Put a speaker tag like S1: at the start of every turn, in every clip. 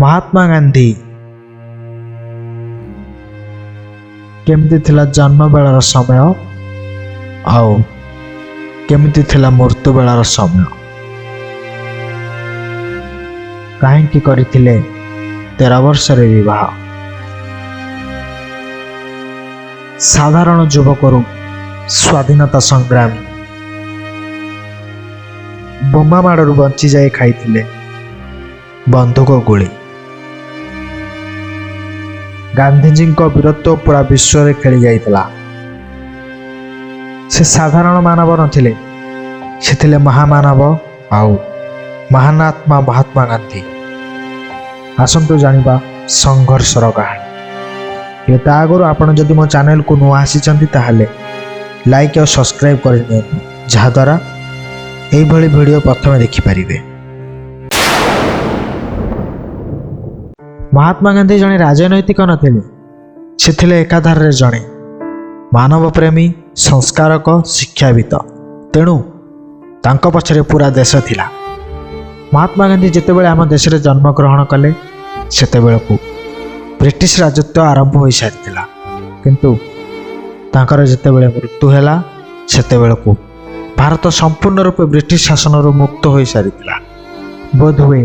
S1: ମହାତ୍ମା ଗାନ୍ଧୀ। କେମିତି ଥିଲା ଜନ୍ମ ବେଳର ସମୟ ଆଉ କେମିତି ଥିଲା ମୃତ୍ୟୁ ବେଳର ସମୟ? କାହିଁକି କରିଥିଲେ 13 ବର୍ଷରେ ବିବାହ? ସାଧାରଣ ଯୁବକରୁ ସ୍ୱାଧୀନତା ସଂଗ୍ରାମୀ, ବୋମା ମାଡ଼ରୁ ବଞ୍ଚିଯାଇ ଖାଇଥିଲେ ବନ୍ଧୁକ ଗୁଳି। ଗାନ୍ଧିଜୀଙ୍କ ବୀରତ୍ୱ ପୁରା ବିଶ୍ୱରେ ଖେଳି ଯାଇଥିଲା। ସେ ସାଧାରଣ ମାନବ ନଥିଲେ, ସେ ଥିଲେ ମହାମାନବ ଆଉ ମହାନ ଆତ୍ମା ମହାତ୍ମା ଗାନ୍ଧୀ। ଆସନ୍ତୁ ଜାଣିବା ସଂଘର୍ଷର କାହାଣୀ। ହେଲେ ତା ଆଗରୁ ଆପଣ ଯଦି ମୋ ଚ୍ୟାନେଲକୁ ନୂଆ ଆସିଛନ୍ତି ତାହେଲେ ଲାଇକ୍ ଆଉ ସବସ୍କ୍ରାଇବ୍ କରିନିଅନ୍ତୁ, ଯାହାଦ୍ୱାରା ଏଇଭଳି ଭିଡ଼ିଓ ପ୍ରଥମେ ଦେଖିପାରିବେ। ମହାତ୍ମା ଗାନ୍ଧୀ ଜଣେ ରାଜନୈତିକ ନଥିଲେ, ସେ ଥିଲେ ଏକାଧାରରେ ଜଣେ ମାନବ ପ୍ରେମୀ, ସଂସ୍କାରକ, ଶିକ୍ଷାବିତ। ତେଣୁ ତାଙ୍କ ପଛରେ ପୁରା ଦେଶ ଥିଲା। ମହାତ୍ମା ଗାନ୍ଧୀ ଯେତେବେଳେ ଆମ ଦେଶରେ ଜନ୍ମଗ୍ରହଣ କଲେ ସେତେବେଳକୁ ବ୍ରିଟିଶ ରାଜତ୍ୱ ଆରମ୍ଭ ହୋଇସାରିଥିଲା, କିନ୍ତୁ ତାଙ୍କର ଯେତେବେଳେ ମୃତ୍ୟୁ ହେଲା ସେତେବେଳକୁ ଭାରତ ସମ୍ପୂର୍ଣ୍ଣ ରୂପେ ବ୍ରିଟିଶ ଶାସନରୁ ମୁକ୍ତ ହୋଇସାରିଥିଲା। ବୋଧହୁଏ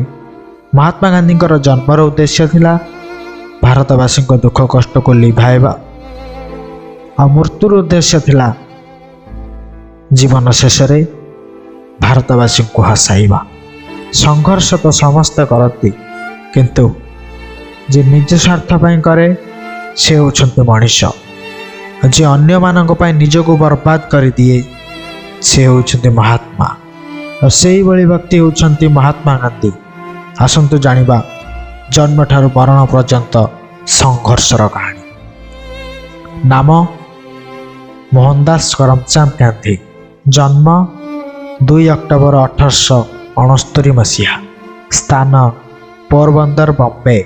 S1: ମହାତ୍ମା ଗାନ୍ଧୀଙ୍କର ଜନ୍ମର ଉଦ୍ଦେଶ୍ୟ ଥିଲା ଭାରତବାସୀଙ୍କ ଦୁଃଖ କଷ୍ଟକୁ ଲିଭାଇବା, ଆଉ ମୃତ୍ୟୁର ଉଦ୍ଦେଶ୍ୟ ଥିଲା ଜୀବନ ଶେଷରେ ଭାରତବାସୀଙ୍କୁ ହସାଇବା। ସଂଘର୍ଷ ତ ସମସ୍ତେ କରନ୍ତି, କିନ୍ତୁ ଯେ ନିଜ ସ୍ୱାର୍ଥ ପାଇଁ କରେ ସେ ହେଉଛନ୍ତି ମଣିଷ, ଯିଏ ଅନ୍ୟମାନଙ୍କ ପାଇଁ ନିଜକୁ ବର୍ବାଦ କରିଦିଏ ସେ ହେଉଛନ୍ତି ମହାତ୍ମା। ଆଉ ସେଇଭଳି ବ୍ୟକ୍ତି ହେଉଛନ୍ତି ମହାତ୍ମା ଗାନ୍ଧୀ। ଆସନ୍ତୁ ଜାଣିବା ଜନ୍ମଠାରୁ ମରଣ ପର୍ଯ୍ୟନ୍ତ ସଂଘର୍ଷର କାହାଣୀ। ନାମ ମୋହନଦାସ କରମଚାନ୍ଦ ଗାନ୍ଧୀ। ଜନ୍ମ 2 ଅକ୍ଟୋବର 1869 ମସିହା। ସ୍ଥାନ ପୋରବନ୍ଦର, ବମ୍ବେ।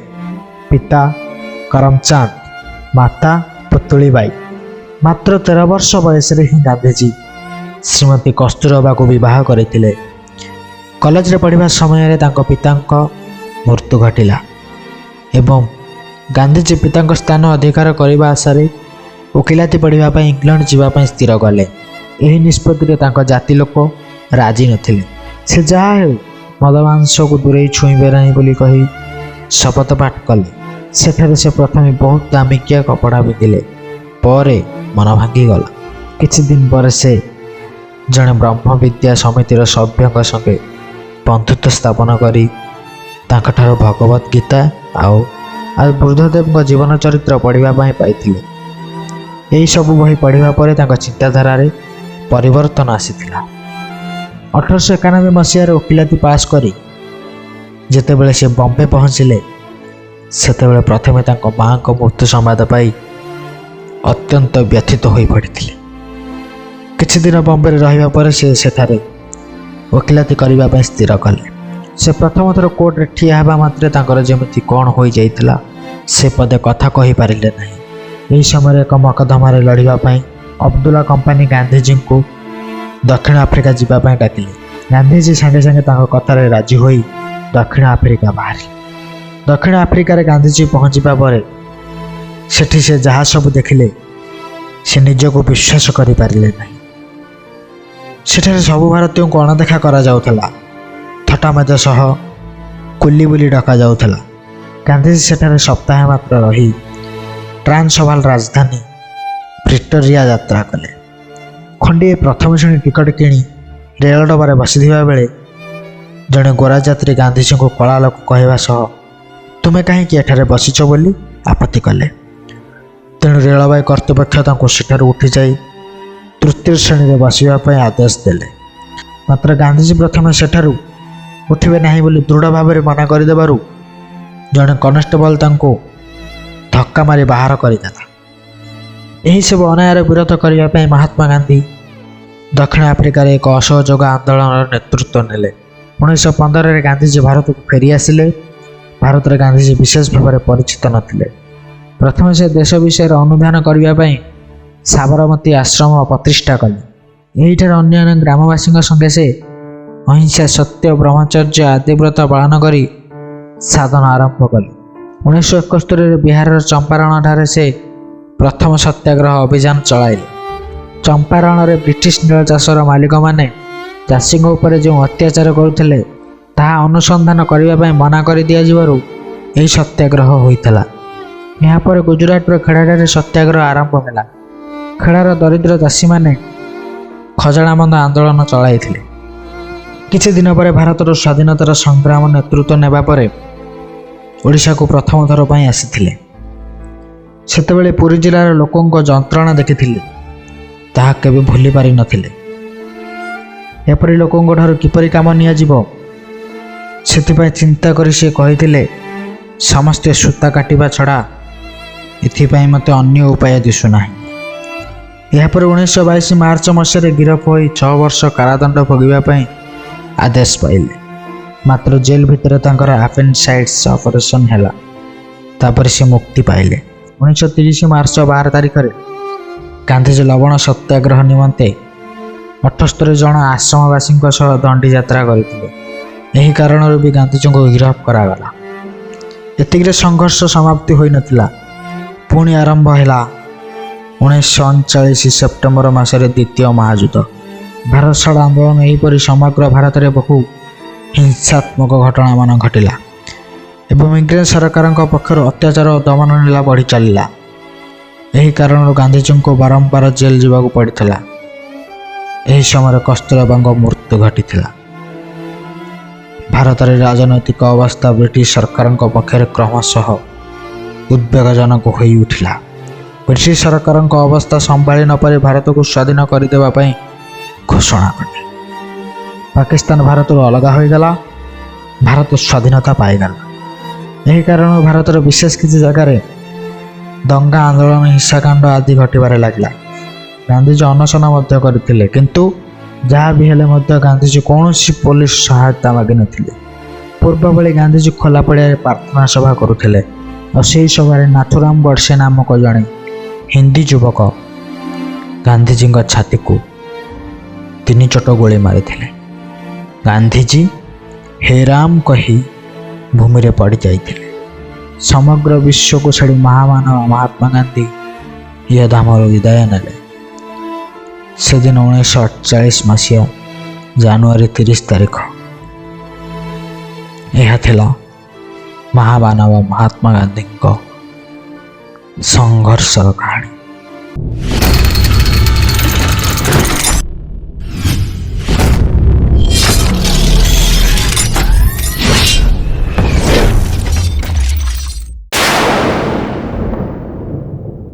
S1: ପିତା କରମଚାନ୍ଦ, ମାତା ପୁତୁଳିବାଇ। ମାତ୍ର 13 ବର୍ଷ ବୟସରେ ହିଁ ଗାନ୍ଧିଜୀ ଶ୍ରୀମତୀ କସ୍ତୁରବାକୁ ବିବାହ କରିଥିଲେ। କଲେଜରେ ପଢ଼ିବା ସମୟରେ ତାଙ୍କ ପିତାଙ୍କ ମୃତ୍ୟୁ ଘଟିଲା ଏବଂ ଗାନ୍ଧିଜୀ ପିତାଙ୍କ ସ୍ଥାନ ଅଧିକାର କରିବା ଆଶାରେ ଓକିଲାତି ପଢ଼ିବା ପାଇଁ ଇଂଲଣ୍ଡ ଯିବା ପାଇଁ ସ୍ଥିର କଲେ। ଏହି ନିଷ୍ପତ୍ତିରେ ତାଙ୍କ ଜାତି ଲୋକ ରାଜି ନଥିଲେ। ସେ ଯାହା ହେଉ ମଦ ମାଂସକୁ ଦୂରେଇ ଛୁଇଁବେ ନାହିଁ ବୋଲି କହି ଶପଥ ପାଠ କଲେ। ସେଠାରେ ସେ ପ୍ରଥମେ ବହୁତ ଦାମିକିଆ କପଡ଼ା ପିନ୍ଧିଲେ, ପରେ ମନ ଭାଙ୍ଗିଗଲା। କିଛି ଦିନ ପରେ ସେ ଜଣେ ବ୍ରହ୍ମବିଦ୍ୟା ସମିତିର ସଭ୍ୟଙ୍କ ସଙ୍ଗେ ବନ୍ଧୁତ୍ୱ ସ୍ଥାପନ କରି ତାଙ୍କଠାରୁ ଭଗବତ ଗୀତା ଆଉ ବୁଦ୍ଧଦେବଙ୍କ ଜୀବନ ଚରିତ୍ର ପଢ଼ିବା ପାଇଁ ପାଇଥିଲେ। ଏହିସବୁ ବହି ପଢ଼ିବା ପରେ ତାଙ୍କ ଚିନ୍ତାଧାରାରେ ପରିବର୍ତ୍ତନ ଆସିଥିଲା। 1891 ମସିହାରେ ଓକିଲାତି ପାସ୍ କରି ଯେତେବେଳେ ସେ ବମ୍ବେ ପହଞ୍ଚିଲେ ସେତେବେଳେ ପ୍ରଥମେ ତାଙ୍କ ମାଆଙ୍କ ମୃତ୍ୟୁ ସମ୍ବାଦ ପାଇ ଅତ୍ୟନ୍ତ ବ୍ୟଥିତ ହୋଇପଡ଼ିଥିଲେ। କିଛି ଦିନ ବମ୍ବେରେ ରହିବା ପରେ ସେ ସେଠାରେ ଓକିଲାତି କରିବା ପାଇଁ ସ୍ଥିର କଲେ। ସେ ପ୍ରଥମ ଥର କୋର୍ଟରେ ଠିଆ ହେବା ମାତ୍ରେ ତାଙ୍କର ଯେମିତି କ'ଣ ହୋଇଯାଇଥିଲା ସେ ପଦେ କଥା କହିପାରିଲେ ନାହିଁ। ଏହି ସମୟରେ ଏକ ମକଦ୍ଦମାରେ ଲଢ଼ିବା ପାଇଁ ଅବଦୁଲ୍ଲା କମ୍ପାନୀ ଗାନ୍ଧିଜୀଙ୍କୁ ଦକ୍ଷିଣ ଆଫ୍ରିକା ଯିବା ପାଇଁ ଡାକିଲେ। ଗାନ୍ଧିଜୀ ସାଙ୍ଗେ ସାଙ୍ଗେ ତାଙ୍କ କଥାରେ ରାଜି ହୋଇ ଦକ୍ଷିଣ ଆଫ୍ରିକା ବାହାରିଲେ। ଦକ୍ଷିଣ ଆଫ୍ରିକାରେ ଗାନ୍ଧିଜୀ ପହଞ୍ଚିବା ପରେ ସେଠି ସେ ଯାହା ସବୁ ଦେଖିଲେ ସେ ନିଜକୁ ବିଶ୍ୱାସ କରିପାରିଲେ ନାହିଁ। ସେଠାରେ ସବୁ ଭାରତୀୟଙ୍କୁ ଅଣଦେଖା କରାଯାଉଥିଲା, ଥଟ୍ଟାମଜା ସହ କୁଲି ବୋଲି ଡକାଯାଉଥିଲା। ଗାନ୍ଧିଜୀ ସେଠାରେ ସପ୍ତାହେ ମାତ୍ର ରହି ଟ୍ରାନ୍ସଭାଲ ରାଜଧାନୀ ପ୍ରିଟୋରିଆ ଯାତ୍ରା କଲେ। ଖଣ୍ଡିଏ ପ୍ରଥମ ଶ୍ରେଣୀ ଟିକଟ କିଣି ରେଳ ଡବାରେ ବସିଥିବା ବେଳେ ଜଣେ ଗୋରା ଯାତ୍ରୀ ଗାନ୍ଧିଜୀଙ୍କୁ କଳା ଲୋକ କହିବା ସହ ତୁମେ କାହିଁକି ଏଠାରେ ବସିଛ ବୋଲି ଆପତ୍ତି କଲେ। ତେଣୁ ରେଳବାଇ କର୍ତ୍ତୃପକ୍ଷ ତାଙ୍କୁ ସେଠାରୁ ଉଠିଯାଇ ତୃତୀୟ ଶ୍ରେଣୀରେ ବସିବା ପାଇଁ ଆଦେଶ ଦେଲେ। ମାତ୍ର ଗାନ୍ଧିଜୀ ପ୍ରଥମେ ସେଠାରୁ ଉଠିବେ ନାହିଁ ବୋଲି ଦୃଢ଼ ଭାବରେ ମନା କରିଦେବାରୁ ଜଣେ କନେଷ୍ଟବଲ ତାଙ୍କୁ ଧକ୍କା ମାରି ବାହାର କରିଦେଲା। ଏହିସବୁ ଅନ୍ୟାୟର ବିରୋଧ କରିବା ପାଇଁ ମହାତ୍ମା ଗାନ୍ଧୀ ଦକ୍ଷିଣ ଆଫ୍ରିକାରେ ଏକ ଅସହଯୋଗ ଆନ୍ଦୋଳନର ନେତୃତ୍ୱ ନେଲେ। 1915ରେ ଗାନ୍ଧିଜୀ ଭାରତକୁ ଫେରିଆସିଲେ। ଭାରତରେ ଗାନ୍ଧିଜୀ ବିଶେଷ ଭାବରେ ପରିଚିତ ନଥିଲେ। ପ୍ରଥମେ ସେ ଦେଶ ବିଷୟରେ ଅନୁଧ୍ୟାନ କରିବା ପାଇଁ ସାବରମତୀ ଆଶ୍ରମ ପ୍ରତିଷ୍ଠା କଲେ। ଏହିଠାରେ ଅନ୍ୟାନ୍ୟ ଗ୍ରାମବାସୀଙ୍କ ସଙ୍ଗେ ସେ ଅହିଂସା, ସତ୍ୟ, ବ୍ରହ୍ମଚର୍ଯ୍ୟ ଆଦି ବ୍ରତ ପାଳନ କରି ସାଧନ ଆରମ୍ଭ କଲେ। 1971ରେ ବିହାରର ଚମ୍ପାରଣଠାରେ ସେ ପ୍ରଥମ ସତ୍ୟାଗ୍ରହ ଅଭିଯାନ ଚଳାଇଲେ। ଚମ୍ପାରଣରେ ବ୍ରିଟିଶ ନୀଳ ଚାଷର ମାଲିକମାନେ ଚାଷୀଙ୍କ ଉପରେ ଯେଉଁ ଅତ୍ୟାଚାର କରୁଥିଲେ, ତାହା ଅନୁସନ୍ଧାନ କରିବା ପାଇଁ ମନା କରି ଦିଆଯିବାରୁ ଏହି ସତ୍ୟାଗ୍ରହ ହୋଇଥିଲା। ଏହାପରେ ଗୁଜୁରାଟର ଖେଡ଼ାଠାରେ ସତ୍ୟାଗ୍ରହ ଆରମ୍ଭ ହେଲା। ଖେଡ଼ାର ଦରିଦ୍ର ଚାଷୀମାନେ ଖଜଣାବନ୍ଦ ଆନ୍ଦୋଳନ ଚଳାଇଥିଲେ। କିଛି ଦିନ ପରେ ଭାରତର ସ୍ୱାଧୀନତାର ସଂଗ୍ରାମ ନେତୃତ୍ୱ ନେବା ପରେ ଓଡ଼ିଶାକୁ ପ୍ରଥମ ଥର ପାଇଁ ଆସିଥିଲେ। ସେତେବେଳେ ପୁରୀ ଜିଲ୍ଲାର ଲୋକଙ୍କ ଯନ୍ତ୍ରଣା ଦେଖିଥିଲେ, ତାହା କେବେ ଭୁଲି ପାରିନଥିଲେ। ଏପରି ଲୋକଙ୍କ ଠାରୁ କିପରି କାମ ନିଆଯିବ, ସେଥିପାଇଁ ଚିନ୍ତା କରି ସେ କହିଥିଲେ, ସମସ୍ତେ ସୂତା କାଟିବା ଛଡ଼ା ଏଥିପାଇଁ ମୋତେ ଅନ୍ୟ ଉପାୟ ଦିଶୁନାହିଁ। ଏହାପରେ 1922 ମାର୍ଚ୍ଚ ମାସରେ ଗିରଫ ହୋଇ 6 ବର୍ଷ କାରାଦଣ୍ଡ ଭୋଗିବା ପାଇଁ ଆଦେଶ ପାଇଲେ। ମାତ୍ର ଜେଲ୍ ଭିତରେ ତାଙ୍କର ଆପେଣ୍ଡିସାଇଟିସ୍ ଅପରେସନ୍ ହେଲା। ତାପରେ ସେ ମୁକ୍ତି ପାଇଲେ। 1930 ମାର୍ଚ୍ଚ 12 ତାରିଖରେ ଗାନ୍ଧିଜୀ ଲବଣ ସତ୍ୟାଗ୍ରହ ନିମନ୍ତେ 78 ଜଣ ଆଶ୍ରମବାସୀଙ୍କ ସହ ଦଣ୍ଡି ଯାତ୍ରା କରିଥିଲେ। ଏହି କାରଣରୁ ବି ଗାନ୍ଧିଜୀଙ୍କୁ ଗିରଫ କରାଗଲା। ଏତିକିରେ ସଂଘର୍ଷ ସମାପ୍ତି ହୋଇନଥିଲା। ପୁଣି ଆରମ୍ଭ ହେଲା 1939 ସେପ୍ଟେମ୍ବର ମାସରେ ଦ୍ୱିତୀୟ ମହାଯୁଦ୍ଧ। ଭାରତ ଛାଡ଼ ଆନ୍ଦୋଳନ ଏହିପରି ସମଗ୍ର ଭାରତରେ ବହୁ ହିଂସାତ୍ମକ ଘଟଣାମାନ ଘଟିଲା ଏବଂ ଇଂରେଜ ସରକାରଙ୍କ ପକ୍ଷରୁ ଅତ୍ୟାଚାର ଓ ଦମନ ଲୀଳା ବଢ଼ି ଚାଲିଲା। ଏହି କାରଣରୁ ଗାନ୍ଧିଜୀଙ୍କୁ ବାରମ୍ବାର ଜେଲ୍ ଯିବାକୁ ପଡ଼ିଥିଲା। ଏହି ସମୟରେ କସ୍ତୁରବାଙ୍କ ମୃତ୍ୟୁ ଘଟିଥିଲା। ଭାରତରେ ରାଜନୈତିକ ଅବସ୍ଥା ବ୍ରିଟିଶ ସରକାରଙ୍କ ପକ୍ଷରେ କ୍ରମଶଃ ଉଦ୍ବେଗଜନକ ହୋଇ ଉଠିଲା। ବ୍ରିଟିଶ ସରକାରଙ୍କ ଅବସ୍ଥା ସମ୍ଭାଳି ନପାରି ଭାରତକୁ ସ୍ୱାଧୀନ କରିଦେବା ପାଇଁ ଘୋଷଣା କଲେ। ପାକିସ୍ତାନ ଭାରତରୁ ଅଲଗା ହୋଇଗଲା, ଭାରତ ସ୍ୱାଧୀନତା ପାଇଗଲା। ଏହି କାରଣରୁ ଭାରତର ବିଶେଷ କିଛି ଜାଗାରେ ଦଙ୍ଗା ଆନ୍ଦୋଳନ, ହିଂସାକାଣ୍ଡ ଆଦି ଘଟିବାରେ ଲାଗିଲା। ଗାନ୍ଧିଜୀ ଅନଶନ ମଧ୍ୟ କରିଥିଲେ, କିନ୍ତୁ ଯାହା ବି ହେଲେ ମଧ୍ୟ ଗାନ୍ଧିଜୀ କୌଣସି ପୋଲିସ ସହାୟତା ମାଗିନଥିଲେ। ପୂର୍ବ ଭଳି ଗାନ୍ଧିଜୀ ଖୋଲା ପଡ଼ିଆରେ ପ୍ରାର୍ଥନା ସଭା କରୁଥିଲେ ଆଉ ସେହି ସଭାରେ ନାଥୁରାମ ଗଡ଼ସେ ନାମକ ଜଣେ ହିନ୍ଦୀ ଯୁବକ ଗାନ୍ଧିଜୀଙ୍କ ଛାତିକୁ 3 ଚୋଟ ଗୁଳି ମାରିଥିଲେ। ଗାନ୍ଧିଜୀ ହେ ରାମ କହି ଭୂମିରେ ପଡ଼ିଯାଇଥିଲେ। ସମଗ୍ର ବିଶ୍ୱକୁ ଛାଡ଼ି ମହାମାନବ ମହାତ୍ମା ଗାନ୍ଧୀ ଇହଧାମରୁ ବିଦାୟ ନେଲେ। ସେଦିନ 1948 ମସିହା ଜାନୁଆରୀ 30 ତାରିଖ। ଏହା ଥିଲା ମହାମାନବ ମହାତ୍ମା ଗାନ୍ଧୀଙ୍କ ସଂଘର୍ଷର କାହାଣୀ।